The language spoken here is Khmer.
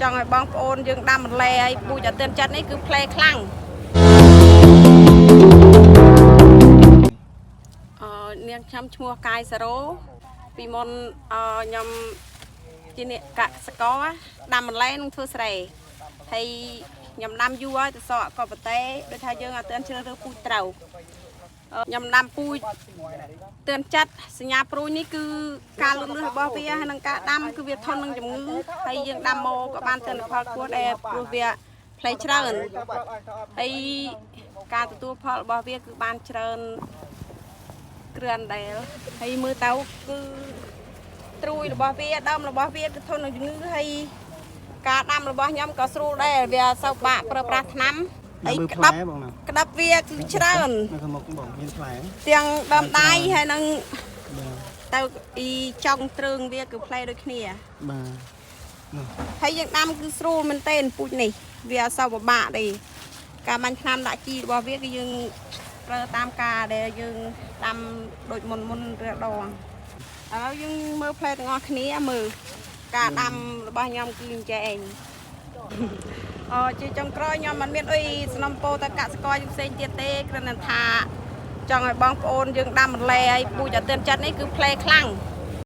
ចង់ឲ្យបងប្អូនយើងដាំបន្លែឲ្យពូជអាទឿនចិត្តនេះគឺផ្លែខ្លាំងអឺនាងខ្ញុំឈ្មោះកាយសារ៉ូពីមុនអឺខ្ញុំជាអ្នកកសិករដាំបន្លែនិងធ្វើស្រែហើយខ្ញុំដាំយូរហើយទៅសក់ក៏ប៉ុន្តែដូចថាយើងអត់ទាន់ជ្រើសរើសពូជត្រូវខ្ញុំដាំពូជទឿនចិត្តសញ្ញាព្រួយនេះគឺការលូតលាស់របស់វាហើយនឹងការដាំគឺវាធន់នឹងជំងឺហើយយើងដាំមកក៏បានទិន្នផលខ្ពស់ដែរព្រោះវាផ្លែច្រើនហើយការទទួលផលរបស់វាគឺបានច្រើនគ្រឿនដែរហើយមើលទៅគឺត្រួយរបស់វាដើមរបស់វាគឺធន់នឹងជំងឺហើយការដាំរបស់ខ្ញុំក៏ស្រួលដែរវាអត់សូវបាក់ប្រើប្រាស់ថ្នាំហើយ មើល ក្តាប់ ផ្លែបងណា ក្តាប់វាគឺច្រើន នៅខាងមុខបងមានផ្លែ ទាំងដើមដៃហើយនឹង បាទ ទៅអ៊ីចុងទ្រើងវាគឺផ្លែដូចគ្នា បាទនោះ ហើយយើងដាំគឺស្រួលមែនទែនពូជនេះវាអត់សូវពិបាកទេការបាញ់ថ្នាំដាក់ជីរបស់វាគឺយើងប្រើតាមការដែលយើងដាំដូចមុនមុនរាល់ដងឥឡូវយើងមើលផ្លែទាំងអស់គ្នាមើលការដាំរបស់ខ្ញុំគឺអញ្ចេះឯង អជាចុងក្រោយខ្ញុំមិនមានអីសំណពោទៅកសិករយើងផ្សេងទៀតទេគ្រាន់តែថាចង់ឲ្យបងប្អូនយើងដាំបន្លែឲ្យពូជអាទឿនចិត្តនេះគឺផ្លែខ្លាំង។